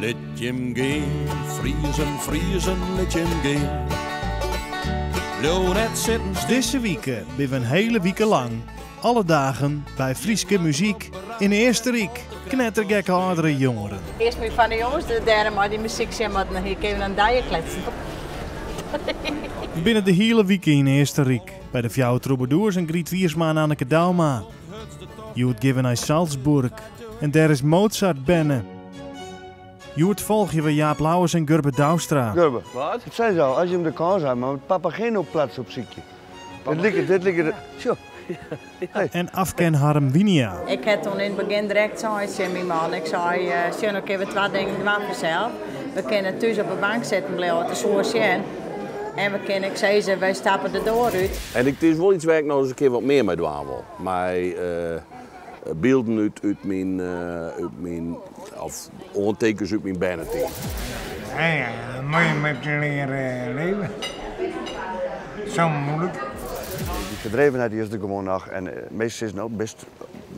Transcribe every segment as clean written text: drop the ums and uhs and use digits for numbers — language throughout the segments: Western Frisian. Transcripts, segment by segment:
Lit jim gean, Friezen, Friezen, lit jim gean. Bliuw net sitten. Dizze wike binne we in hele wike lang, alle dagen, by Fryske muzyk yn Eastenryk. Knettergekke âldere jongeren. Earst moet je fan de jonges dêr mei dy muzyk sjen moatte, dan hie ik even in dije kletsen. We binne de hiele wike yn Eastenryk by de Fjouwer Trûbadoers en Griet Wiersma en Anneke Douma. Hjoed gean we nei Salzburg en dêr is Mozart berne. Hjoed folgje we Jaap Louwes en Gurbe Douwstra. Gurbe, wat? Ik sei al, as jim de kâns ha, moat Papageno-Platz opsykje. Dit liket, dit liket, sjoch. Hey. En Afke en Harm Winia. Ik ha toen yn it begjin direkt sein tsjin myn man, ik sei, sjoch, no kinne we twa dingen dwaan fansels. We kinne thús op 'e bank sitten bliuwe te soer sjen en we kinne ek sizze, wy stappe de doar út. En it is wol iets wêr't ik noch ris in kear wat mear mei dwaan wol. Mei bylden út, út myn, út myn, of oantinkens út myn bernetiid. Ja, ja, dan moat je met leren leven. Zo moeilijk. Die gedrevenheid die is der gewoan noch. En meastal sizze no, bist,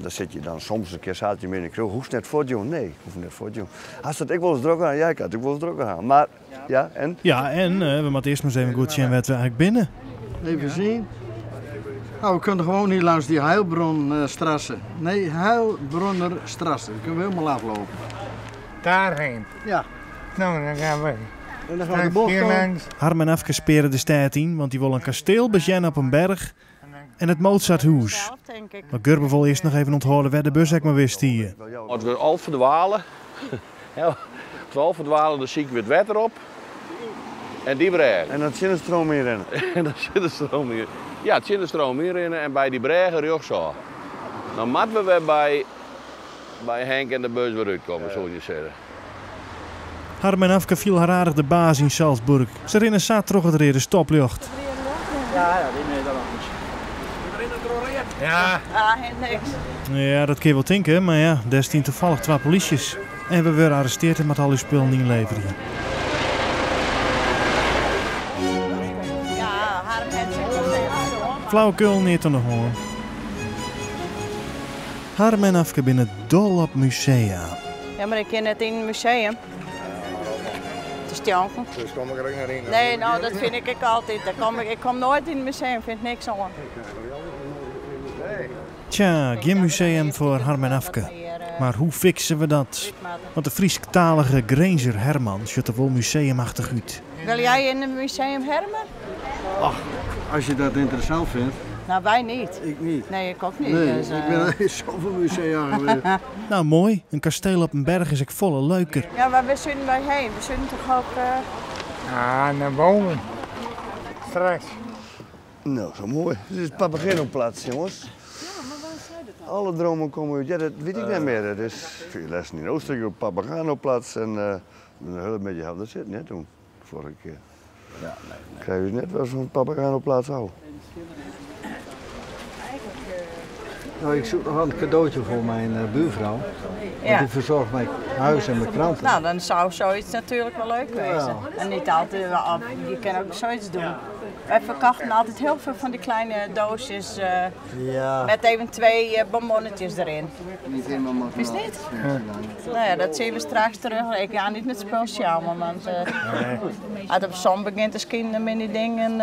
dan sit je dan soms in kear saterdeitejûn yn de kroech, hoechst net fuort jûn. Nee, ik hoech net fuort jûn. Hast it ek wolris drokker hân? Ja, ik ha it ek wolris drokker hân. Mar, ja, en? Ja, en we moatte earst mar ris even goed sjen wêr't we eigentlik binne. Even zien. Nou, we kunnen gewoon hier langs die Heilbronstrasse. Nee, Heilbronnerstrasse. Dan kunnen we helemaal aflopen. Daarheen? Ja. Nou, dan gaan we. En dan gaan we de bocht om. Harm en Afke speare de stêd yn, want dy wolle in kasteel besjen op in berch en it Mozarthûs. Mar Gurbe wol earst noch even ûnthâlde wêr't de bus ek mar wer stie. As we al ferdwale, as we al ferdwale, dan sykje we it wetter op en dy brêge. En dan tsjin de stroom yn rinne. En dan tsjin de stroom yn. Ja, tsjin de stroom yn rinne en by dy brêge rjochtsôf. Dan moatte we wer by, by Henk en de bus wer útkomme, soene je sizze. Harm en Afke fiele har aardich de baas yn Salzburg. Se rinne sa troch it reade stopljocht. Ja, dat kin je wol tinke, mar ja, dêr stean tafallich twa polysjes. En we wurde arresteard en moatte al ús spullen ynleverje. Flauwekul, neat oan de hân. Harm en Afke binne dol op musea. Ja, mar ik kin net yn in museum. Te stjonken. Dus kom ik er ek net yn. Nee, no, dat fyn ik ek altyd. Daar kom ik, ik kom noait yn in museum, fyn niks oan. Tsja, gjin museum foar Harm en Afke. Mar hoe fikse we dat? Want de Frysktalige Grinzer Herman sjocht der wol museumachtich út. Wil jij in een museum, Herman? Ach, als je dat interessant vindt. Nou, wij niet. Ik niet. Nee, ik ook niet. Nee, dus, ik ben in zoveel musea geweest. Nou, moai. In kasteel op in berch is ek folle leuker. Ja, mar wêr soenen wy hinne? We soenen toch ook... Ah, naar boven. Straks. Nou, zo mooi. Dit is Papageno-Platz, jongens. Ja, mar wêr sei dat dan? Alle dromen komme út. Ja, dat wit ik net mear. Dat is vier lessen yn Oostenrijk op Papageno-Platz. En een hele beetje hadden we zitten, hè, toen, vorige keer. Ja, nee, nee. Krijg je net wel zo'n Papageno-Platz al. Nou, ik zoek nog een cadeautje voor mijn buurvrouw. Want Ja. die verzorgt mijn huis en mijn kranten. Nou, dan zou zoiets natuurlijk wel leuk wezen. Ja. En niet altijd, je kan ook zoiets doen. Wij verkochten altijd heel veel van die kleine doosjes Ja. met even 2 bonbonnetjes erin. Niet helemaal Is het niet? Nou ja, dat zien we straks terug. Ik ga niet met spul sjouwen, want als het op zon begint te schijnen, dan ben die dingen.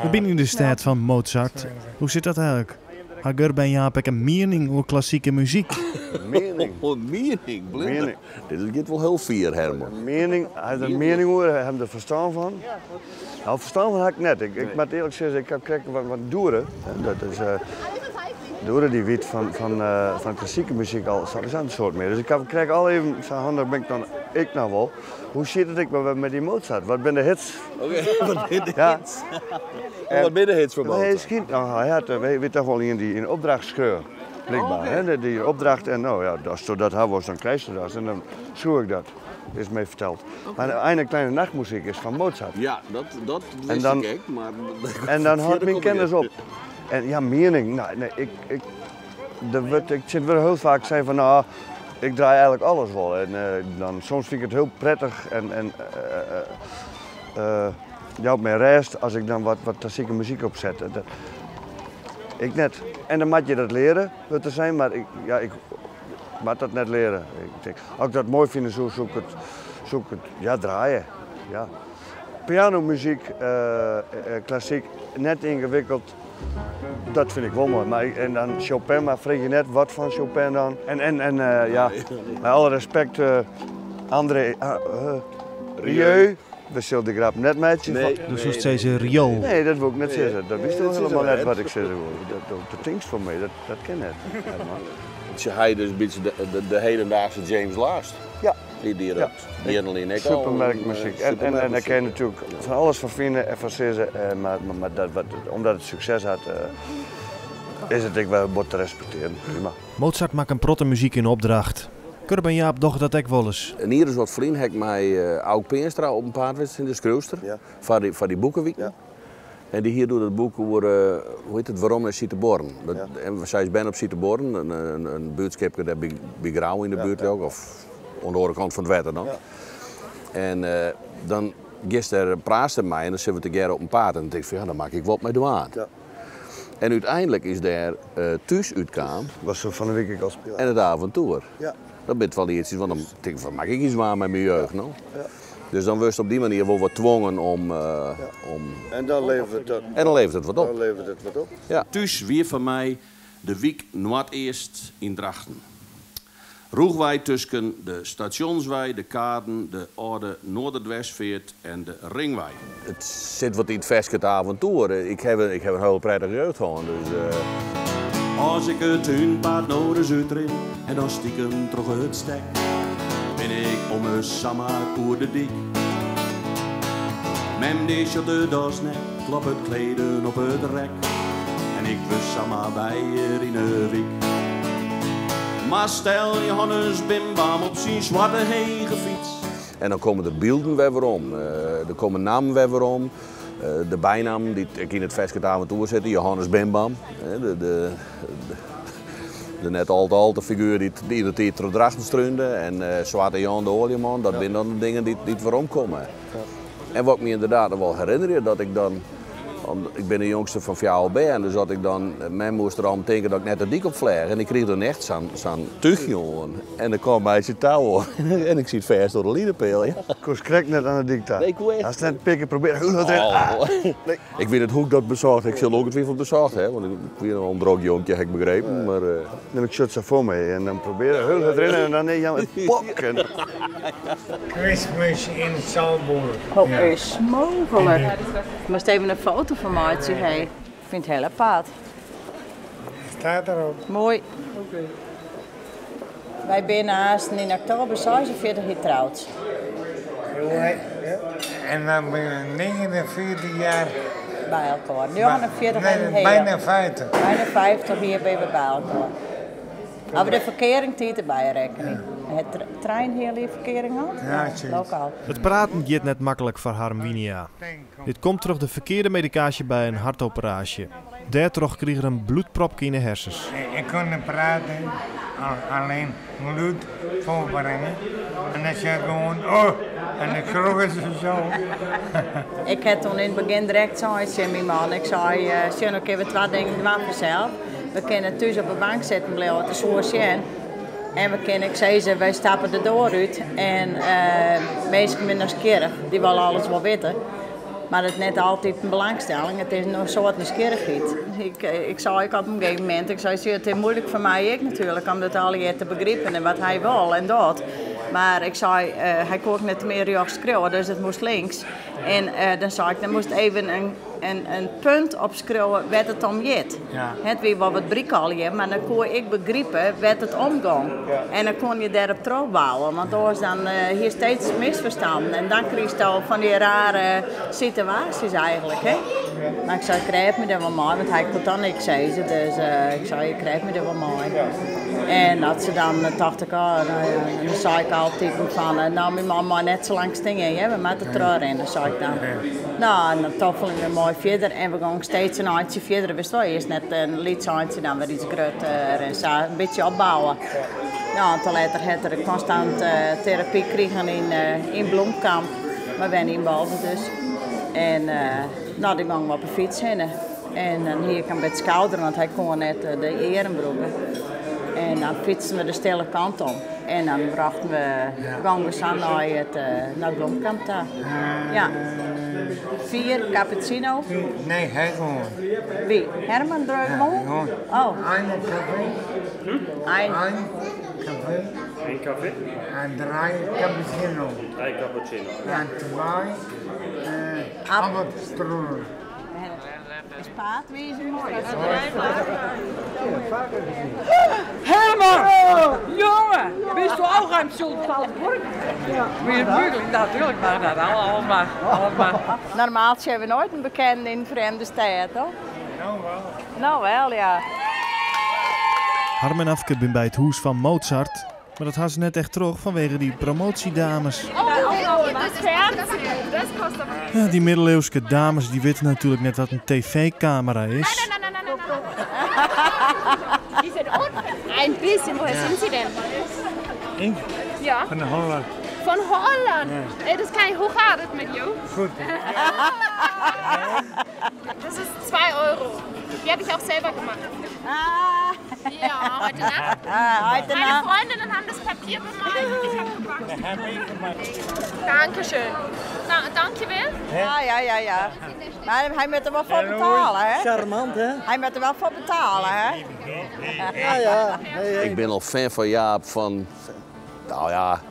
We binne yn de stêd fan Mozart. Hoe sit dat eigentlik? Ha Gurbe en Jaap ek in miening oer klassike muzyk? Miening? Oh, miening, blinder. Miening. Dit giet wol hiel fier, Herman. Miening, hy hat der miening oer, hy hat der ferstân fan. Nou, ferstân fan ha ik net. Ik, ik moat earlik sizze, ik ha krekt wat, wat Doere. Dat is, Doere dy wit fan klassike muzyk al sawiesa in soad mear. Dus ik ha krekt al even, sa handich bin ik dan ek noch wol. Hoe sit it ek mei dy Mozart? Wat binne de hits? Oké, wat binne de Ja. hits? En wat binne de hits fan Hij Mozart? skynt, nou, hy hat, weet toch wol ien dy't in opdracht skreau, blykber. Oké. Hè, die opdracht en nou ja, as do dat ha wolst, dan krijst do dat. En dan soe ik dat, is my ferteld. Oké. Mar Eine kleine Nachtmusik is fan Mozart. Ja, dat En wist dan ik ek, mar En dan hâldt fierder myn kom ik kennis net. op. En ja, miening, nou, nee, ik, ik, der wurdt, ik sit wer hiel faak sei fan, nou, ik draai eigentlik alles wol. En dan soms fyn ik it hiel prettich en jout my rêst as ik dan wat klassike muzyk opset. Dat, ik net. En dan moat je dat leare, wurdt der sein, mar ik, ja, ik, moat dat net leare. Ik tink, as ik dat moai fine soe, soe ik it, soe ik it, ja, draaie. Ja. Pianomuzyk, klassyk, net yngewikkeld, dat fyn ik wol moai. Mar, en dan Chopin, mar freegje net wat fan Chopin dan. En, en, en ja, mei alle respekt, André Rieu, we sille de grap net meitsje. Nee, Do soest sizze rioel. Nee, dat wol ik net sizze. Dat witst wol hielendal net wat ik sizze wol. Dat, dat tinkst fan my, dat, dat kin net. Hy is in bytsje de hedendaagse James Last. Ja. Dy die dat jierren lyn ek al. Supermerkmuzyk. En, en, en dêr kin je natuerlik fan alles fan fine en fan sizze. Mar, mar dat, wat, omdat it sukses hat, is it ek wer bot te respektearjen. Prima. Mozart makke in protte muzyk yn opdracht. Gurbe en Jaap dogge dat ek wolris. In jier as wat ferlyn ha ik mei Auke Peanstra op 'en paad west, de skriuwster, foar dy, foar dy boekewiken. En dy hie doe dat boek oer, hoe hjit it, Werom nei Sitebuorren. En sy is berne op Sitebuorren, in buertskipke dêr by Grou yn de buert leau ik, of oan de oare kant fan it wetter dan. En dan giest dêr praatst der mei en dan sitte we tegearre op 'en paad en dan tink ik fan ja, dêr moat ik wat mei dwaan. En úteinlik is dêr Thús útkaam. Was se fan de wike ek al spile. En it aventoer. Dat binne twa lietsjes, want dan tink ik fan moat ik iets dwaan mei myn jeugd no. Dus dan wurdst op dy manier wol wat twongen om, om. En dan leveret dat. En dan leveret it wat op. Dan leveret it wat op. Ja. Thús wie foar my de wyk Noardeast yn Drachten. Rûchwei tusken de Stasjonswei, de Kaden, de âlde Noarderdwersfeart en de Ringwei. It sit wat yn it ferske it aventoer. Ik haw ik haw in hiele prettige jeugd hân, dus. As ik it túnpaad no ris útrin en dan stikem troch it stek, bin ik ommers samar oer de dyk. Mem dy sjocht it dochs net, kloppet kleden op it rek en ik wurd samar by hjir yn 'e wyk. Mar stel Johannes Bimbam op syn swarte hege fyts. En dan komme der bylden wer werom, der komme nammen wer werom. De bynammen dy't ek yn it ferske it aventoer sitte, Johannes Bimbam, de, de net al te alte figuer dy't yn de tiid troch Drachten strúnde en Swarte Jan de Oaljeman, dat binne dan de dingen dy't weromkomme. En wat ik my ynderdaad noch wol herinnerje, dat ik dan, ik bin de jongste fan fjouwer bern, dus dat ik dan, mem moast der al om tinke dat ik net de dyk op fleach en ik krige dan echt sa'n túchje oan en dan kaam my syn tou oan en ik siet fêst oan de linepeal. Ja. Koest krekt net oan de dyk ta. Nee, ik koe echt. Hast net in pear kear probearre. Oh. Nee. Ik wit net hoe't ik dat besocht. Ik sil ongetwijfeld besocht ha, want ik wie noch in drok jonkje, ha ik begrepen. Maar, Nee, ik sjoch it sa foar my en dan probearje hiel hurd rinne en dan nee, jammer, pok! En... Christmas in Salzburg. Hoe is mooglik? Moatst even in foto fan meitsje, hé. Ik fyn it hiel apart. Staat erop. Moai. Wy binne aanst yn oktober 46 jier troud. En dan bin je 49 jaar by elkoar. 49 en in heal. Bijna 50. Bijna 50 jier binne we by elkoar. As we de ferkearingtiid derby rekkenje. Hat trijenheal jier ferkearing hân? Ja, Lokaal. It praten giet net maklik foar Harm Winia. Dit komt troch de ferkearde medikaasje by in hartoperaasje. Dêrtroch krige er in bloedpropke yn 'e hersens. Ik kon net prate, alleen gelûd foarbringe. En dan sei ik gewoan, oh, en dan skrokken se zo. Ik ha toen yn it begjin direkt sein tsjin myn man, ik sei, sjoch, no kinne we twa dingen dwaan fansels. We kinne thús op 'e bank sitten bliuwe te soer sjen. En we kinne ek sizze, wy stappe de doar út en minsken binne nijsgjirrich, dy wolle alles wol witte. Mar it is net altyd in belangstelling, it is in soart nijsgjirrichheid. Ik, ik sei ek op in gegeven momint, ik sei, it is moeilik foar my ek natuerlik om dat allegear te begripen en wat hy wol en docht. Mar ik sei, hy koe ek net mear rjochts skriuwe, dus it moast links. En dan sei ik, dan moast even in punt opskriuwe wêr't it om giet. Het wie wol wat bryk allegear, mar dan koe ik begripe wêr't it om gong. En dan koene je dêrop trochbouwe, want oars dan hiest steeds misferstannen en dan krigest al fan dy rare situaasjes eigentlik. Hè? Mar ik sei, ik rêd my der wol mei, want hy koe dan niks sizze, dus ik sei, ik rêd my der wol mei. En dat se dan tocht ik, oh, nou ja, en dan sei ik altiten fan, no, myn man mei net sa lang stean, hear, we moatte trochrinne, sei ik dan. No, en dan toffelen we moai fierder en we gongen steeds in eintsje fierder. Witst wol, earst net in lyts eintsje, dan wer iets grutter en sa in bytsje opbouwe. No, en toen letter hat er konstant terapy krigen yn, yn Bloemkamp. We wennen yn Boalsert dus. En no, dy gongen we op 'e fyts hinne. En dan hie ik him by it skouder, want hy koe net de earm brûke. En dan fytsten we de stille kant om. En dan brochten we, gongen we sa nei it, nei it blomkamp ta. Ja. Vier cappuccino. Nee, hij gewoon. Wie? Herman Dreugmol? Oh. Een café. Ein. Een café. Een café? En drie cappuccino. Drie cappuccino. En twee appelstroedel. Is paadwezen mooi. Herman! Jongen! Bist du auch ein Salzburg? Ja. Wirklich, natuurlijk mag dat. Alles mag. Alles mag. Normaal zijn we nooit een bekende in vreemde stad, toch? Nou wel. Nou wel, ja. Harm en Afke bin by it hûs fan Mozart, mar dat ha se net echt troch fanwege dy promosjedames. Ja, dy middeleeuwske dames dy witte natuerlik net wat in tv-kamera is. Ein bisschen, woher sind Sie denn? Ik? Ja. Van Holland. Van Holland? Hey, das kann ich hochgradig mit jou. Goed. Das ist 2 Euro. Die habe ich auch selber gemacht. Ja, heute Nacht. Ah, heute Meine Nacht. Freundinnen haben das Papier bemalt und ich habe gebacken. Dankeschön. Na, danke wel. Ja, ja, ja, ja. Maar hij moet er wel voor betalen, hè? Charmant, hè? Hij moet er wel voor betalen, hè? Ja, ja. Hey, hey. Ik ben al fan van Jaap van, nou ja,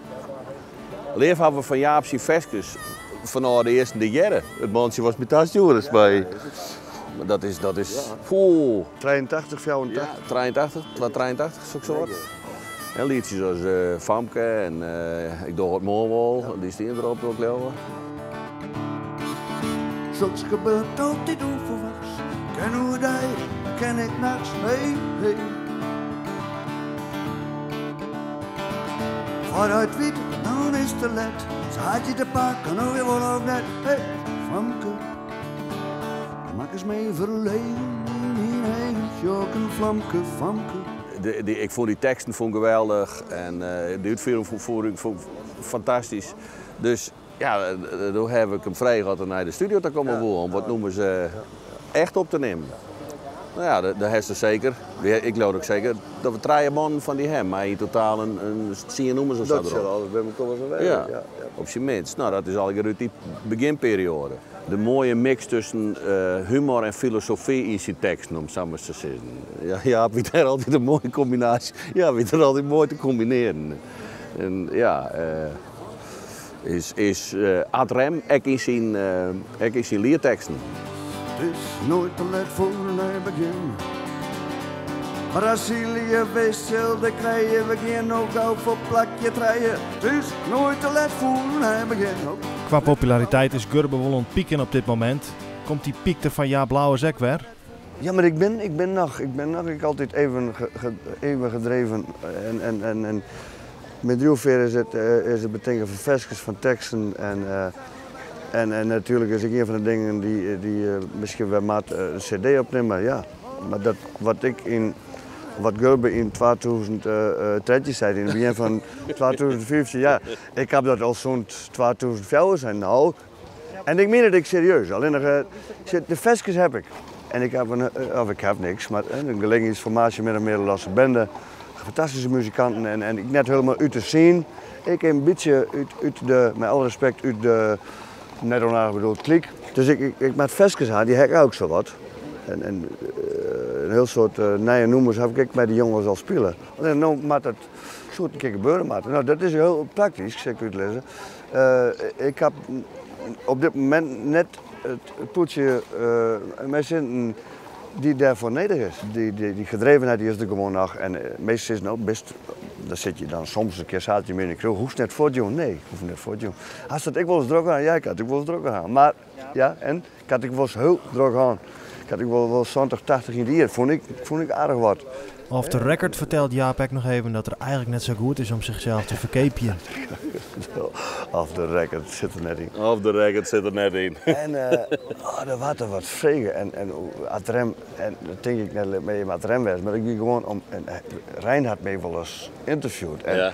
leerhaven van Jaap zijn ferskes vanôf de earste de jierren. It mantsje was mei tastjoerders by. Maar dat is, poeh. 83, 84. Ja, 83, 83, zo'n soort. En liedjes als Famke en Ik doe het morgen wel, die staan erop ook, geloof ik. Soks gebeurt altijd onverwachts. Ken hoe die, ken ik nachts, hey, hey. Vooruit wiet, dan is het te let. Ze had je te pakken, nou weer wel of net. Hey, Famke, maak eens mee verlegen. Hierheen, jok een vlamke, Famke. Ik vond die teksten geweldig en de uitvoering vond ik fantastisch. Dus ja, daar heb ik hem vrij gehad om naar de studio te komen om wat noemen ze echt op te nemen. Nou ja, dat is er zeker. Ja, ik geloof ook zeker dat we drie man van die hebben, maar in totaal een 10 nummers of zo Dat erop. zal alles bij elkaar wel zijn. Ja, Ja, ja. op zijn minst. Nou, dat is al uit die beginperiode. De mooie mix tussen humor en filosofie in zijn teksten, om zo maar te zeggen. Ja, ja, wie daar altijd een mooie combinatie. Ja, wie daar altijd mooi te combineren. En ja, is ad rem ook in zijn leerteksten. Het is nooit te laat voor een begin. Brazilië wissel, de krijgen we geen ook gauw voor plakje treien. Het is nooit te laat voor een begin. Oh. Qua populariteit is Gurbe wel aan het pieken op dit moment. Komt die piek er van Jaap Louwes ek weer? Ja, maar ik ben nog, ik altijd even even gedreven. En met Driehoeveer is het betekenen van verskes van teksten. En natuurlijk is ik een van de dingen die misschien wel maat een cd opnemen. Ja. Maar dat wat ik in, wat Gurbe in 2013 zei, in het begin van 2015, ja, ik heb dat al zo'n 2004 zijn nou. En ik meen het ik serieus, alleen nog de verskes heb ik. En ik heb een of ik heb niks, maar een gelegenheidsformatie met een Nederlandse bende. Fantastische muzikanten en ik net helemaal uit de scene. Ik een beetje uit de, met alle respect, uit de, net onaardig bedoeld, kliek. Dus ik met verskes aan, die heb ik ook zo wat. En een heel soort nieuwe noemers heb ik bij de jongens al spelen. Alleen nou moet dat soort een keer gebeuren. Maar nou, dat is heel praktisch, zeg ik uitleggen. Ik heb op dit moment net het poetje met zin die daarvoor nodig is. Die gedrevenheid die is er gewoon nog. En meestal is het nou best, daar zit je dan soms een keer zaadje mee in de kroeg. Hoeft net voor het jongen? Nee, ik hoef net voor het jongen. Als dat ik wel eens druk aan? Ja, ik had ik wel eens druk aan. Maar, ja, en? Ik had ik wel eens heel druk aan. Ik had ik wel 70, 80 in de eer. Vond ik aardig wat. Off the record vertelt Jaap ek nog even dat er eigenlijk net zo goed is om zichzelf te verkeepjen. Off the record zit er net in. Off the record zit er net in. En oh, er was er wat vregen. En ad rem, en dat denk ik net mee met rem was, maar ik ging gewoon om. En Reinhard mee wel eens interviewd. En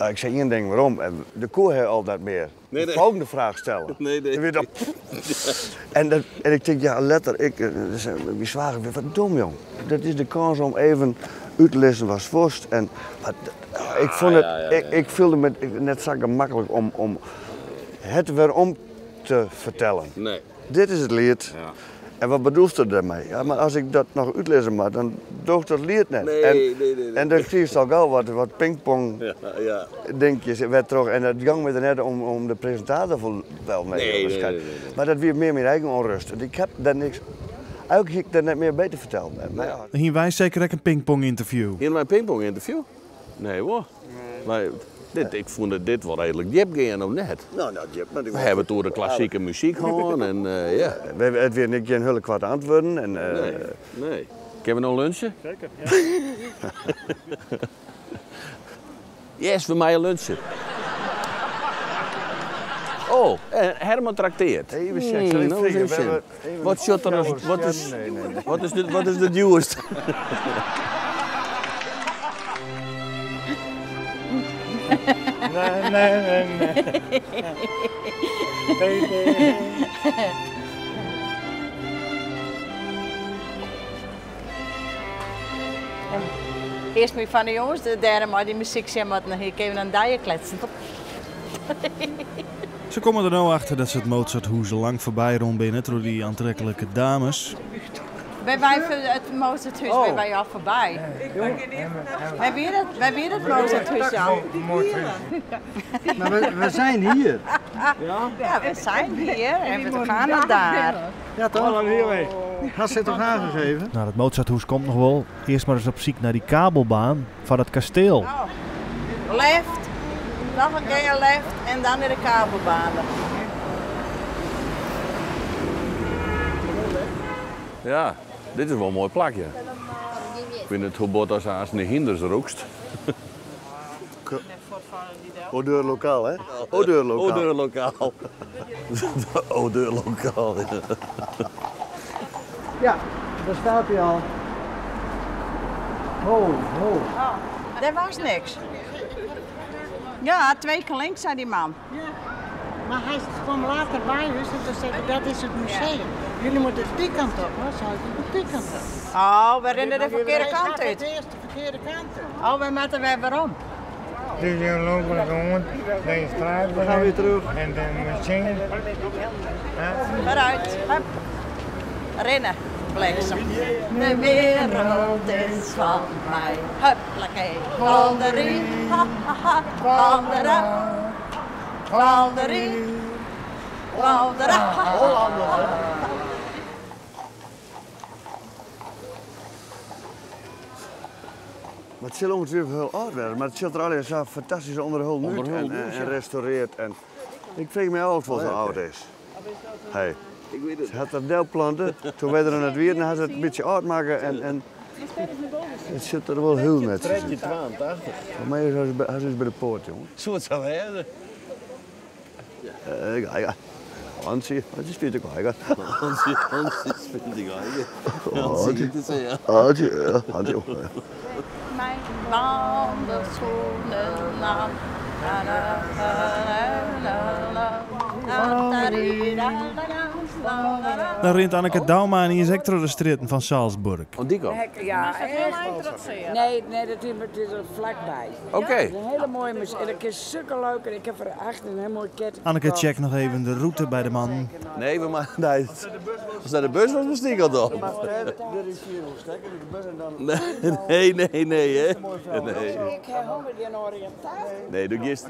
Nou, ik sei ien ding werom en de koe ha al net mear Nee, de nee. folgjende fraach stelle. Nee, nee. Dan wie dat, en, dat, en ik tink, ja, letter, ik, myn swager, wat dom jong. Dat is de kâns om even út te lizzen watst wolst. En, mar, ik fûn it, ja, ja, ik, ik fielde my net sa gemaklik om it werom te fertellen. Nee. Dit is it liet. Ja. En wat bedoelst dêrmei? Ja, mar as ik dat noch útlizze moat, dan doocht dat liet net. Nee, en, nee, nee, nee. En dan krigest al gau wat pingpong Ja, ja. dinkjes wer troch. En dat gong my der net om de presintator fan wel nee, Nee, nee, waarskynlik. nee, nee, nee. Mar dat wie mear myn eigen ûnrêst. Want ik ha dêr niks. Eigentlik hie ik dêr net mear by te fertellen. Mar ja. Dan hiene wy seker ek in pingpong-ynterview. Hiene wy in pingpong-ynterview? Nee hoor. Mar dit, ik fûn it dit wol reedlik djip gean, of net? Nou, nou, djip, mar We hawwe it oer de klassike muzyk hân en ja. We, it wiene ek gjin hiele koarte antwurden. En, Nee, nee. Kinne we no lunche? Seker, ja. Yes, we meie lunche. Oh, Herman trakteart. Even sjen, ik sil even Nou, eens freegje. even We sjen. hawwe even Wat sjocht der as, wat is, Nee, nee, nee. wat is de djoerste? Nee, nee, nee, nee. Nee, nee. Earst mei fan de jonges dêr mei dy muzyk sjen moatten, dan hie ik even in dijen kletsen. Se komme der no achter dat se it Mozarthûs lang foarby rûn binne troch dy oantreklike dames. By wy it Mozarthûs binne wy al foarby. Wy wie dat, wy wie dat Mozarthûs al. Maar we zijn hier. Ja, we zijn hier en we gaan naar daar. Ja, toch? Had ze toch aangegeven? Nou, dat Mozarthûs komt noch wol. Earst mar ris op syk nei dy kabelbaan fan it kasteel. Oh. Left, noch in kear left en dan nei de kabelbaan. Ja, dit is wol in moai plakje. Ik fyn it hoe bot as aanst de hynders rûkst. Odeurlokaal, hè? Odeurlokaal. Odeurlokaal. Odeurlokaal. Ja, daar staat hij al. Ho, ho. Oh, daar was niks. Ja, twee keer links, zei die man. Ja, maar hij kwam later bij ons en toen zei hij, dat is het museum. Jullie moeten die kant op, hoor. Zei ik, die kant op. Oh, we rennen de verkeerde Hij kant gaat uit. het eerst de verkeerde kant uit. Oh, we moeten weer waarom? Dus je loopt gewoon deze straat. We gaan weer terug. En de machine. Vooruit. Hup. Rennen. Bliksem. De wereld is van mij. Huppakee. Valderie. Ha, ha, ha. Valdera. Valderie. Valdera. Ha, ha, ha. Mar it sil ûngetwivellik hiel âld wêze, mar it sjocht der allegear sa fantastysk ûnderholden út Ûnderholden en út, ja. restaurearre. En ik freegje my ôf oft it wol sa âld is. Hey. Ik wit it. Se hat dat delplante, doe't wy der net wiene, hat se it in bytsje âld makke en it sjocht der wol hiel netsjes út. 1382. Foar my is hy by de poart, jonge. Soe it sa wêze? Ja, ja. Hansie, Hansie spielt de Geige. Hansie, Hansie spielt de Geige. Hansie, dat is ja. Hansie, ja, Hansie. Mijn wandelschoenen aan. Na, na, na, na, na, na, na, na, na, na, na, na. Dan rint Anneke Douma en is ek troch de strjitten fan Salzburg. Oh, die kant? Ja, Heel echt. eind trotseren. Nee, nee, dat is, het is er vlakbij. Oké. Een hele mooie muziek. En dat is zulke leuk. En ik heb er achter een heel mooi ketting. Anneke gekocht. checkt noch even de rûte by de man. Nee, we maken. Nee, als naar de bus was, was die kant op. Er is hier een stekker, de bus en dan... Nee, nee, nee, hè? Nee. Ik heb helemaal geen oriëntatie. Nee, do giest,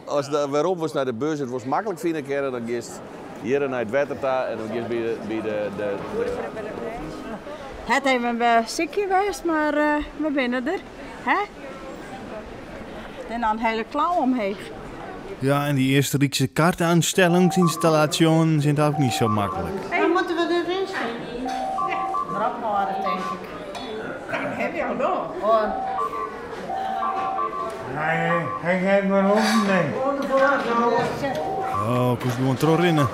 as de, werom was nei de bus, it was maklik fine kinne, dan giest hjir nei it wetter ta en dan giest by de, by de, de, de Het even een stukje geweest, mar we binne der. Hè? En dan een hele klauw omheech. Ja, en dy Eastenrykske kaartaanstellingsinstallaasjes binne ek net sa maklik. Waar moeten we dit instellen? Erop hâlde, tink ik. Heb je al nog? Oh, Hij gaat maar open, nee. Oh, ik moest gewoan trochrinne.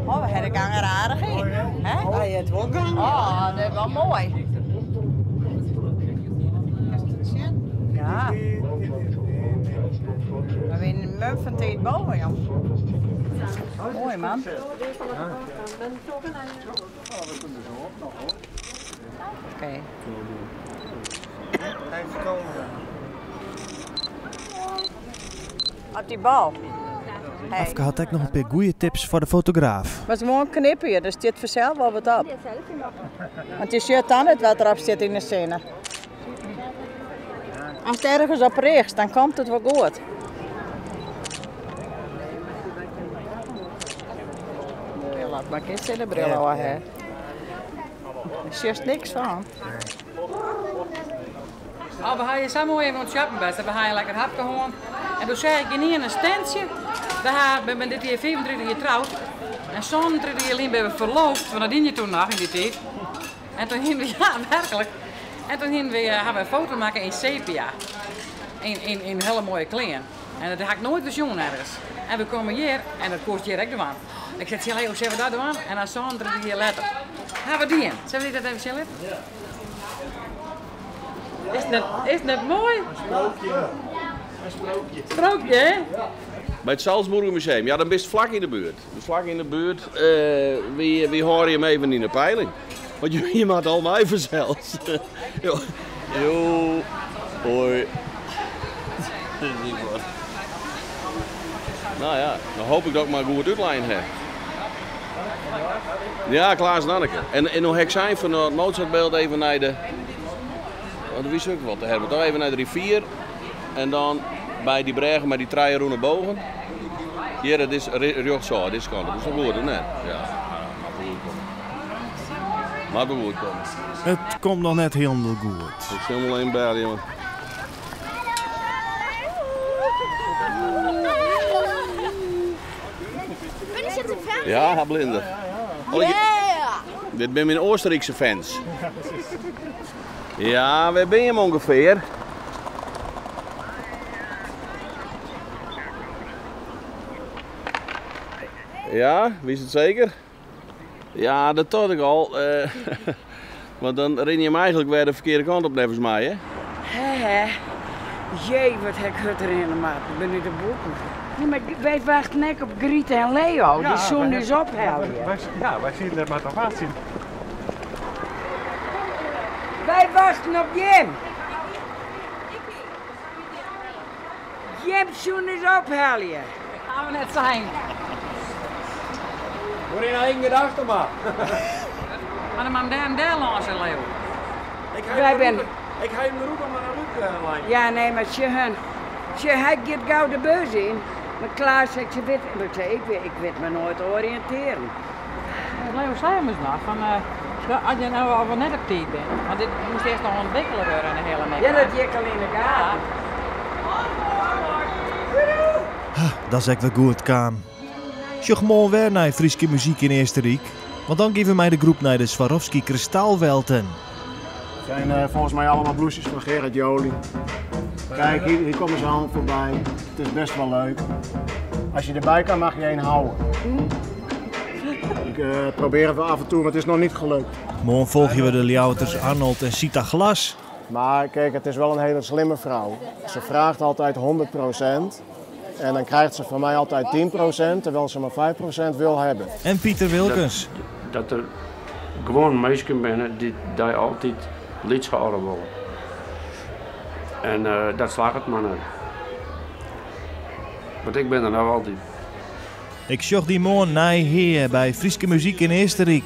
Oh, we hawwe de gang der aardich yn. Hè? Hij heeft wel gang. Oh, dat is wol moai. Bum fan tiid boven, jong. Moai, man. Oké. Op die bal. Hey. Afke hat ek noch in pear goede tips foar de fotograaf. Mar gewoan knipperje, der stiet fansels wol wat op. Want je sjocht dan net wat derop stiet yn de sinne. Ast ergens op richtst, dan komt it wol goed. Bril op, mar kin sinnebril ôf ha. Dêr sjochst niks fan. Oh, we ha hjir sa moai even oan it shoppen west en we ha in lekker hapke hân. En doe seach ik ynienen in stentsje. We ha, we binne dit jier 35 jier troud. En 37 jier lyn binne we ferloofd, want dat diene je toen noch yn dy tiid. En toen hiene we, ja werklik, en toen hiene we, ha we in foto makke yn sepia. Yn, yn, yn hiele moaie klean. En dat ha ik noait wer sjoen ergens. En we komme hjir en dat koest hjir ek dwaan. Ik sei tsjin Leo, sille we dat dwaan? En dan 37 jier letter ha we dien. Sille we dy dat even sjen litte? Is it net, is it net moai? In sprookje. In sprookje. Sprookje, hè? By it Salzburger Museum, ja dan bist flak yn de buert. Flak yn de buert, wy, wy hâlde jim even yn de peiling. Want je moatte al mei fansels. Jo, jo, hoi. Nou ja, dan hoop ik dat ik mar goed útlein ha. Ja, Klaas en Anneke. En, en no ha ik sein fan it Mozartbeeld even nei de... Want wie ek wat te hebben. Toch even nei de rivier. En dan by dy brêge mei dy trije rûne bogen. Hjir, it is rjochtsôf, dizze kant op. Is dat goed of net? Ja, moat wol goed komme. Moat wol goed komme. It komt noch net hielendal goed. Ik sil him wol even belje, jonge. Ja, ha blinder. Dit binne myn Oostenrykse fans. Ja, wêr binne jim ûngefear? Ja, witst it seker? Ja, dat tocht ik al. Want dan rinne jim eigentlik wer de ferkearde kant op neffens my, hè? Hè, hè. Jee, wat ha ik hurd rinne moatten. Ik bin út de boeken. Nee, mar wy wachten ek op Griet en Leo. Dy soenen ús ophelje. Ja, wy sieten net mar te wachtsjen. Wy wachten op jim. Jim soenen ús ophelje. Ha we net sein. Oer dyn eigen gedachten mar. Mar dan moat dêr en dêr lâns, Leo. Wy binne. Ik ha him de rûte mar in rûte lein. Ja, nee, mar sjoch hun. Sjoch, hy giet gau de bus yn. Mar Klaas seit, se wit, ik sei, ik wit my noait oriïntearjen. Leo sei ommers noch fan, as je no al wol net op tiid binne, want dit moast earst noch ûntwikkele wurde in de hiele Ja, dat hie ik al yn de gaten. Dat is ek wer goed kaam. Sjoch moarn wer nei Fryske muzyk yn Eastenryk, want dan gean we mei de groep nei de Swarovski Kristallwelten. Het zijn uh, volgens mij allemaal blouses van Gerard Joling. Kijk, hier, hier komen ze allemaal voorbij. Het is best wel leuk. Als je erbij kan, mag je een houden. Ik uh, probeer het af en toe, maar het is nog niet gelukt. Moarn folgje we de Ljouwerters Arnold en Sita Glas. Maar kijk, het is wel een hele slimme vrouw. Ze vraagt altijd 100% en dan krijgt ze van mij altijd 10%, terwijl ze maar 5% wil hebben. En Pieter Wilkens. Dat, dat der gewoan minsken binne dy't dy altyd lyts hâlde wolle. En uh, dat slagget mar net. Want ik bin der noch altyd. Ik sjoch dy moarn nei Hea by Fryske muzyk yn Eastenryk.